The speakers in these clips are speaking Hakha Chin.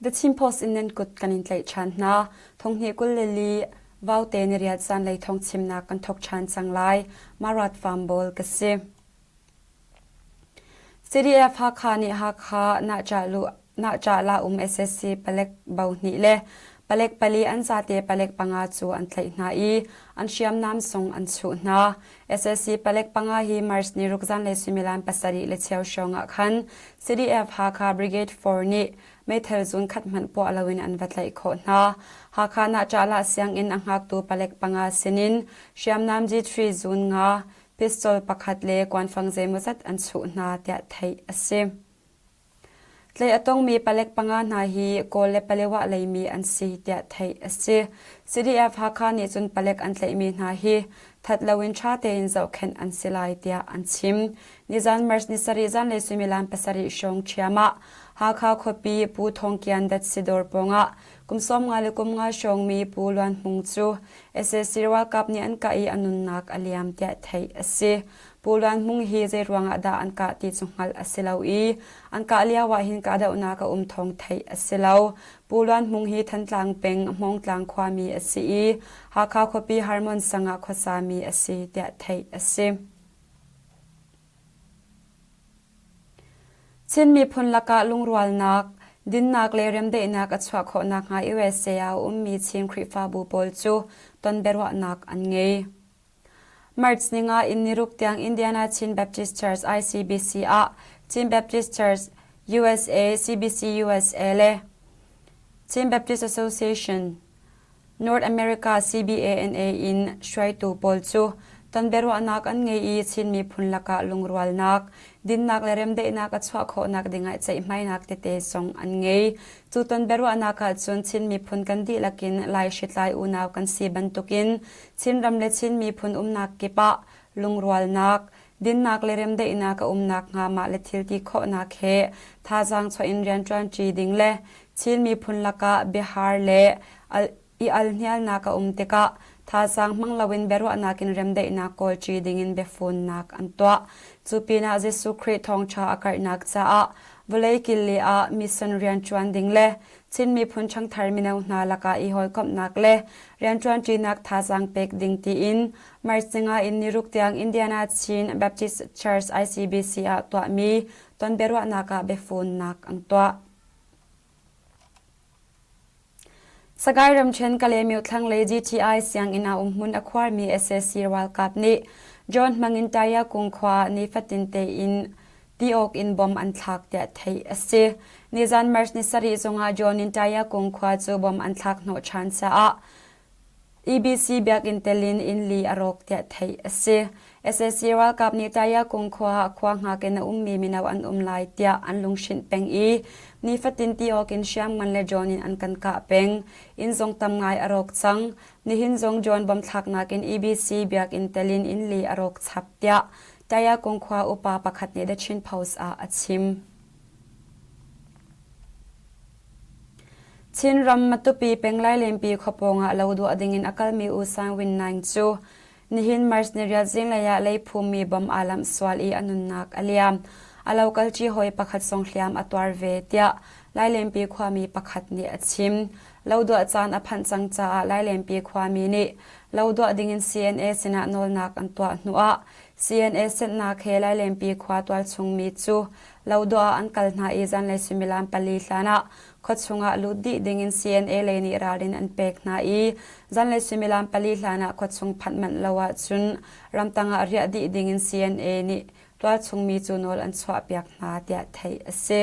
The Chin Post in nan kut kan in tlaih ṭhan hna. Thonghnih 22 Vaute niriat zanlei thawngchimnak kan thawk ṭhan cang lai. Marat Farm Bawl ka si. CDF Hakha nih Hakha Nahcahlah um SSC palek bo hnih le palek pali an zate palek panga cu an tlaih hna i an hriamnam zong an chuh hna. SSC palek panga hi March ni ruk zanlei suimilam pasarih le cheu hrawng ah khan CDF Hakha Brigade 4 nih meithal zun khat hmanh puah loin an va tlaih khawh hna. Hakha Nahcahlah sianginn a hngaktu palek panga sinin hriamnam G3 zun nga, pistol pakhat le kuanfang zeimawzat an chuh hna tiah theih a si. Tlaih a tongmi palek panga hna hi Kawl le Palewa leimi an si tiah theih a si. CDF Hakha nih cun palek an tlaihmi hna hi that loin ṭha tein zohkhenh an si lai tiah an chim. Nizan March ni sarih zanlei suimilam pasarih hrawng ṭhiam ah Hakha khuapi Pu Thawng Kian datsi dawr pawngah kum 50 le kum nga hrawngmi Pu Luan Hmung cu sac ralkap nih an kah i a nunnak a liam tiah theih a si. Pu Luan Hmung hi zeiruang ah dah an kah ti cu hngalh a si lo i an kah lio ah hin kahdohnak a um thawng theih a si lo. Pu Luan Hmung hi Thantlang peng Hmawngtlang khuami a si i Hakha khuapi Harmon sang ah khuasami a si tiah theih a si. Chin miphun lakah lungrualnak, dinnak le remdaihnak a chuah khawh nakhnga USA ah a ummi Chin Khrihfabu pawl cu ton biaruahnak an ngei. March ninga in niruk tiang Indiana Chin Baptist Church ICBC ah Chin Baptist Church USA CBC USA le Chin Baptist Association North America CBANA in hruaitu pawl cu tonbiaruahnak an ngei i Chin miphun lakah lungrualnak, dinnak le remdaihnak a chuah khawhnak dingah ceihmainak tete zong an ngei. Cu tonbiaruahnak ahcun Chin miphun kan dihlak in Lai hritlai unau kan si bantukin Chinram le Chin miphun umnak kip ah lungrualnak, dinnak le remdaihnak a um nakhnga mah le thil ti khawhnak he thazaang chuah in rianṭuanṭi ding le Chin miphun lakah biahar le i alhnialnak a um tikah thazaang hmang loin biaruahnak in remdaihnak kawlṭi dingin biafunnak an tuah. Cu pinah Jesuh Khrih thawngṭha a karhnak caah vawlei kil ah mission rianṭuan ding le Chin miphun ṭhangthar mino hna lakah i hawikomhnak le rianṭuanṭinak thazaang pek ding tiin March ninga in niruk tiang Indiana Chin Baptist Church ICBC ah tuahmi tonbiaruahnak ah biafunnak an tuah. Sagaing ramṭhen Kalaymyo thlanglei GTI sianginn ah umhmun a khuarmi sac ralkap nih drone hmangin Tayakung khua ah nifatin tein ti awk in bom an thlak tiah theih a si. Nizan March ni sarih zongah drone in Tayakung khua cu bom an thlak hnawh ṭhan caah EBC biakinn tel in inn li a rawk tiah theih a si. Sac ralkap nih Tayakung khua ah khua hngak in a ummi mino an um lai tiah an lunghrinh peng i nifatin ti awk in hriamngan le drone in an kan kah peng. Inn zong tam ngai a rawk cang. Nihin zong drone bom thlaknak in EBC biakinn tel in inn li a rawk chap tiah Tayakung khua upa pakhat nih The Chin Post ah a chim. Chinram Matupi peng Lailenpi khua pawngah lo duah dingin a kalmi U Sang Win Naing cu nihin March niriat zinglei ah leiphummi bom aa lamh sual i a nunnak a liam. A lo kalṭi hawi pakhat zong hliam a tuar ve tiah Lailenpi khuami pakhat nih a chim. Lo duah caan a phanh cang caah Lailenpi khuami nih lo duah dingin CNA sinah nawlnak an tuah hnuah CNA senhnak he Lailenpi khua tualchungmi cu lo duah ah an kal hna i zanlei suimilam pali hlan ah khuachung ah lut dih ding in CNA lei nih ralrin an pek hna i zanlei suimilam pali hlan ah khuachung phanh manh lo ahcun ramtang ah riah dih ding in CNA nih tualchungmi cu nawl an chuahpiak hna tiah theih a si.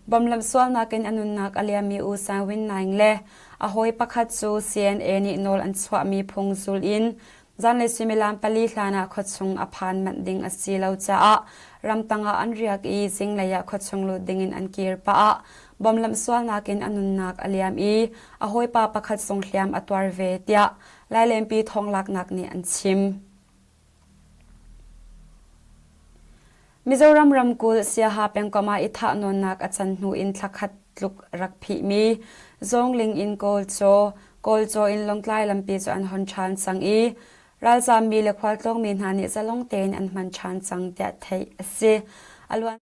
Bomlam sualnak in a nunnak a liammi U Sang Win Naing le a hawi pakhat cu CNA nih nawl an chuahmi phung zul in Zanlei suimilam pali hlan ah khuachung a phan manh ding a si lo caah ramtang ah an riak i zinglei ah khuachung lut dingin an kir pah ah bomlamh sualnak in a nunnak a liam i a hawipa pakhat zong hliam a tuar ve tiah Lailenpi thawnglaknak nih an chim. Mizoram ramkulh Siaha pengkomh ah i thahnawnnak a can hnu in thlakhat tluk rak phihmi Zawngling in Kawlcaw, Kawlcaw in Lawngtlai lampi cu an hon ṭhan cang i ralzaammi le khualtlawngmi hna nih zalong tein an hman ṭhan cang tiah theih a si. A luan.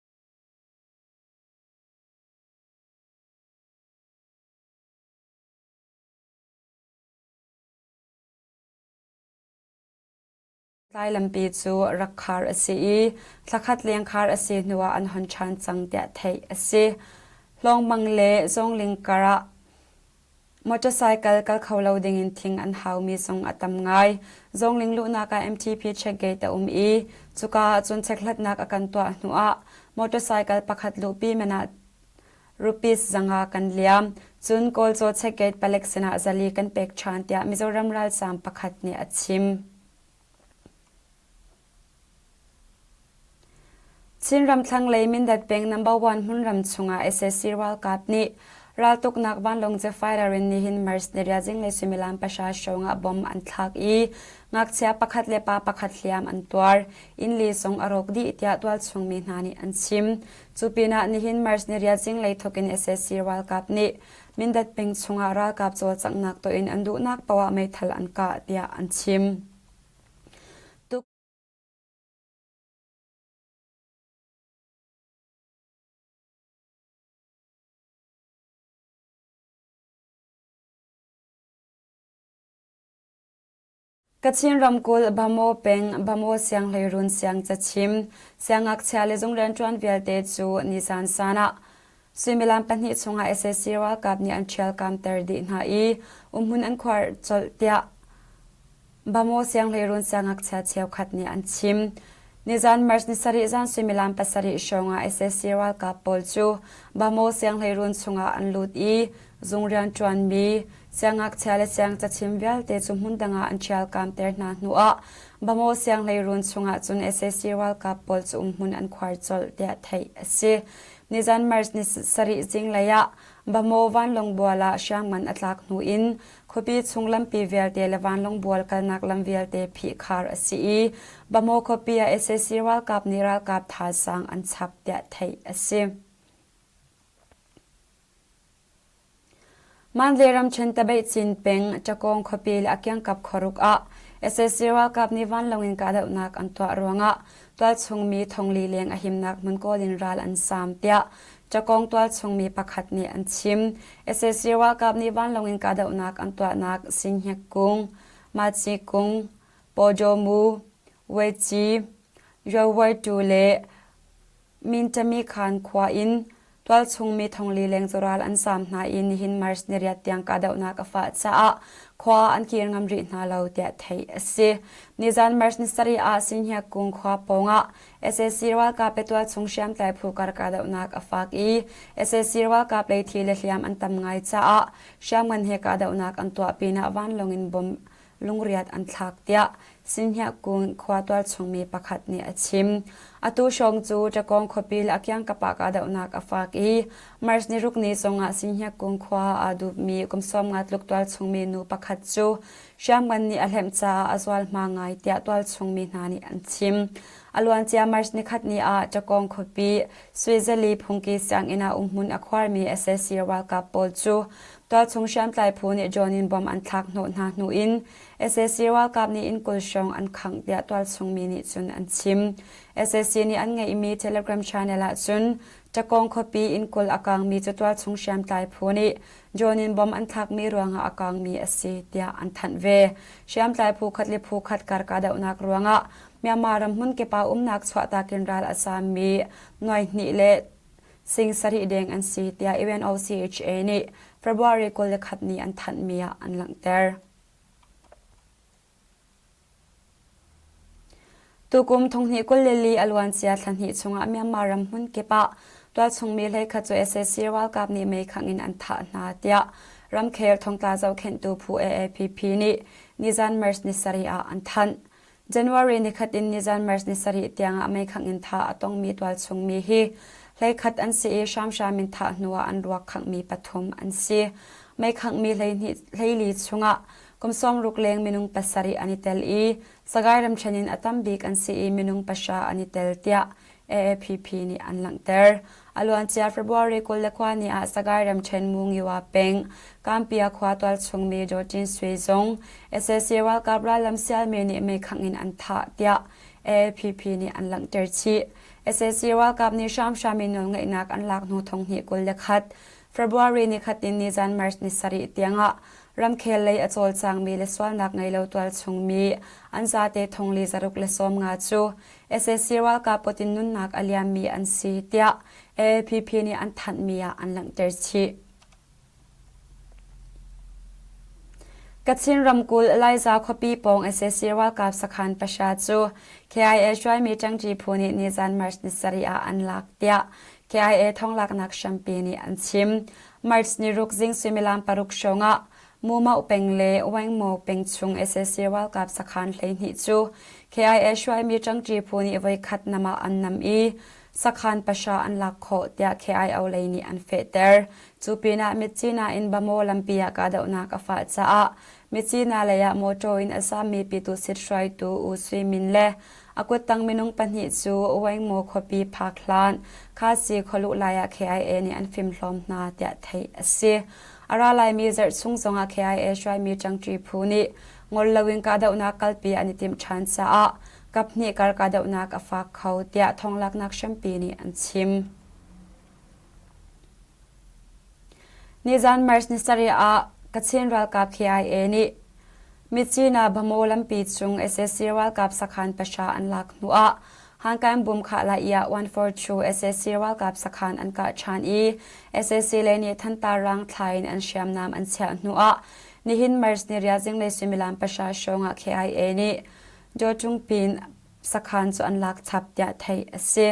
Tlai lampi cu rak khar a si i thlakhat leng khar a si hnuah an hon ṭhan cang tiah theih a si. Hlawngmang le Zawngling kar ah motorcycle kal kho lo dingin thing an haumi zong a tam ngai. Zawngling luhnak ah MTP check gate a um i cuka ah cun chekhlatnak a kan tuah hnuah motorcycle pakhat luhpi man ah Rupees 500 kan liam. Cun Kawlcaw checkgate palek sinah 400 kan pek ṭhan tiah Mizoram ralzaam pakhat nih a chim. Chinram thlanglei Mindat peng number one hmunram chungah sac ralkap nih raltuknak vanlawng cu fighter in nihin March niriat zinglei suimilam pahra hrawng ah bomb an thlak i ngakchia pakhat le pa pakhat hliam an tuar. Inn li zong a rawk dih tiah tualchung mi hna nih an chim. Cu pinah nihin March niriat zinglei thawk in sac ralkap nih Mindat peng chungah ralkap cawlcanghnak tuah in an duhnak paoh ah meithal an kah tiah an chim. Kachin ramkulh Bhamo peng Bhamo sianghleirun siangcachim siangngakchia le zung rianṭuan vialte cu nizan san ah suimilam pahnih chungah sac ralkap nih an ṭhialkamter dih hna i umhmun an khuar colh tiah Bhamo sianghleirun siangngakchia cheukhat nih an chim. Nizan March ni sarih zan suimilam pasarih hrawng ah sac ralkap pawl cu Bhamo sianghleirun chungah an lut i zung rianṭuanmi siangngakchia le siangcachim vialte cu hmundang ah an ṭhialkamter hna hnuah Bhamo sianghleirun chungah cun sac ralkap pawl cu umhmun an khuar colh tiah theih a si. Nizan March ni sarih zinglei ah Bhamo vanlawng bual ah hriamngan a tlak hnu in khuapi chung lampi vialte le vanlawng bual kalnak lam vialte phihkhar a si i Bhamo khuapi ah sac ralkap nih ralkap thazaang an chap tiah theih a si. Mandalay ramṭhen Tabeihcin peng Ṭakawng khuapi le a kiangkap khuaruk ah sac ralkap nih vanlawng in kahdohnak an tuah ruangah tualchung mi thongli leng a himnak hmun kawl in ral an saam tiah Ṭakawng tualchung mi pakhat nih an chim. Sac ralkap nih vanlawng in kahdohnak an tuahnak Sinhngek kung, Maci kung, Pawdaw-mu, Weici, Yawaitu le Mintami Khan khua in tualchung mi thongli leng cu ral an zaam hna i nihin March niriat tiang kahdohnak a fah caah khua an kir ngam rih hna lo tiah theih a si. Nizan March ni sarih ah Sinhia-kung khua pawngah sac ralkap le tualchung hriamtlai phu kar kahdohnak a fak i sac ralkap lei thi le hliam an tam ngai caah hriamngan he kahdohnak an tuah pinah vanlawng in bomb lungriat an thlak tiah Sinhniakung khua tualchung mi pakhat nih a chim. Atu hrawng cu Ṭakawng khuapi le a kiangkap ah kahdohnak a fak i March ni ruk ni zongah Sinhniakung khua ah aa dupmi kum 50 tluk tualchung mi nu pakhat cu hriamngan nih a hlemh caah a zualhma ngai tiah tualchung mi hna nih an chim. A luancia March nikhat ni ah Ṭakawng khuapi Suizali phungki sianginn ah umhmun a khuarmi sac ralkap pawl cu Tualchung hriamtlai phu nih drone in bomb an thlak hnawh hna hnu in sac ralkap nih inn 20 hrawng an khangh tiah tualchung mi nih cun an chim. Sac nih an ngeihmi Telegram channel ah cun Ṭakawng khuapi inn 20 a kaangmi cu tualchung hriamtlai phu nih drone in bomb an thlakmi ruangah a kaangmi a si tiah an thanh ve. Hriamtlai phu khat le phu khat kar kahdohnak ruangah Myanmar ram hmunkip ah umnak chuahtak in ral a zaammi nuai hnih le sing sarih deng an si tiah UNOCHA nih February 21 ni an thanhmi ah an langhter. Tukum thonghnih 24 a luancia thla hnih chungah Myanmar ram hmun kip ah tualchungmi hleikhat cu sac ralkap nih meikhangh in an thah hna tiah ramkhel thongtla zohkhenhtu phu AAPP nih nizan March ni sarih ah an thanh. January nikhat in nizan March ni sarih tiangah meikhangh in thah a tongmi tualchung mi hi hleikhat an si i hramhram in thah hnuah an ruak khanghmi pathum an si. Meikhanghmi 12 hleili chungah kum 60 leng minung pasarih an i tel i Sagaing ramṭhen in a tam bik an si i minung pahra an i tel tiah AAPP nih an langhter. A luancia February 29 ni ah Sagaing ramṭhen Mungiwa peng Kampia khua tualchungmi Daw Tin Sui zong sac ralkap rallam sialmi nih meikhangh in an thah tiah AAPP nih an langhter chih. Sac ralkap nih hramhram in nawlngeihnak an lak hnu thong hnih 21. February nikhat in nizan March ni sarih tiangah ramkhel lei a cawlcangmi le sualnak ngei lo tualchungmi an zate thongli zaruk le 50 cu sac ralkap kut in nunnak a liammi an si tiah AAPP nih an thanhmi ah an langhter chih. Kachin ramkulh Laiza khuapi pawng sac ralkap sakhan pahra cu KIA hruaimi ṭangṭi phu nih nizan March ni sarih ah an lak tiah KIA thonglaknak hrampi nih an chim. March ni ruk zing suimilam paruk hrawng ah Mumauh peng le Waingmaw peng chung sac ralkap sakhan 12 cu KIA hruaimi ṭangṭi phu nih voikhat nam ah an nam i sakhan pahra an lak khawh tiah KIO lei nih an fehter. Cu pinah Myitkyina in Bamaw lampi ah kahdohnak a fah caah Myitkyina lei ah mawṭaw in a zammi Pyituhsit hruaitu U Sui Min le a kuttang minung pahnih cu Waingmaw khuapi phak hlan Khasi khualuh lai ah KIA nih an fimhlawm hna tiah theih a si. A ra laimi zarh chung zongah KIA hruaimi ṭangṭi phu nih ngol loin kahdohnak kalpi an i timh ṭhan caah kaphnih kar kahdohnak a fak kho tiah thonglaknak hrampi nih an chim. Nizan March ni sarih ah Kachin ralkap KIA nih Myitkyina Bhamo lampi cung sac ralkap sakhan pahra an lak hnuah Hankaim bum khah lai ah 142 sac ralkap sakhan an kah ṭhan i sac lei nih thantar rang thla in an hriamnam an chiah hnuah nihin March ni riat zinglei suimilam pahra hrawng ah KIA nih Dawtungpin sakhan cu an lak chap tiah theih a si.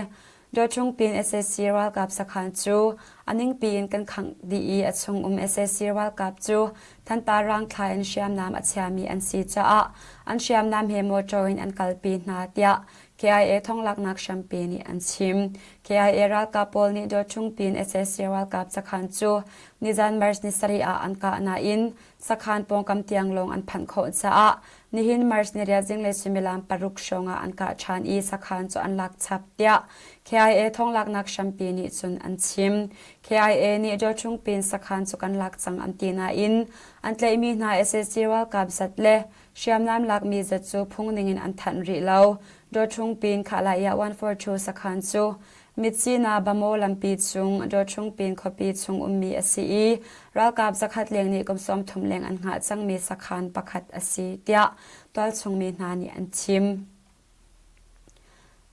Dawtungpin sac ralkap sakhan cu a ningpi in kan khangh dih i a chung um sac ralkap cu thantar rang thla in hriamnam a chiami an si caah an hriamnam he motor in an kalpi hna tiah KIA thonglaknak hrampi nih an chim. KIA ralkap pawl nih Dawtungpin sac ralkap sakhan cu nizan March ni sarih ah an kah nain sakhan pawngkam tiang lawng an phanh khawh caah nihin March ni riat zinglei suimilam paruk hrawng ah an kah ṭhan i sakhan cu an lak chap tiah KIA thonglaknak hrampi nih cun an chim. KIA nih Dawchungpin sakhan cu kan lak cang an ti nain an tlaihmi hna sac ralkap zat le hriamnam lakmi zat cu phung ningin an thanh rih lo. Dawchungpin Khahlaiah 142 sakhan cu Myitkyina Bamaw lampi chung Dawchungpin khuapi chung ummi a si i ralkap zakhat leng nih kum 30 leng an hngah cangmi sakhan pakhat a si tiah tualchung mi hna nih an chim.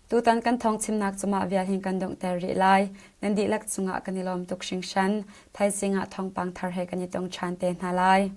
Tutan kan thawng chimnak cu mah vial hin kan donghter rih lai. Nan dihlak cungah kan i lawm tuk hringhran. Thaizing ah thawngpang thar he kan i tong ṭhan te hna lai.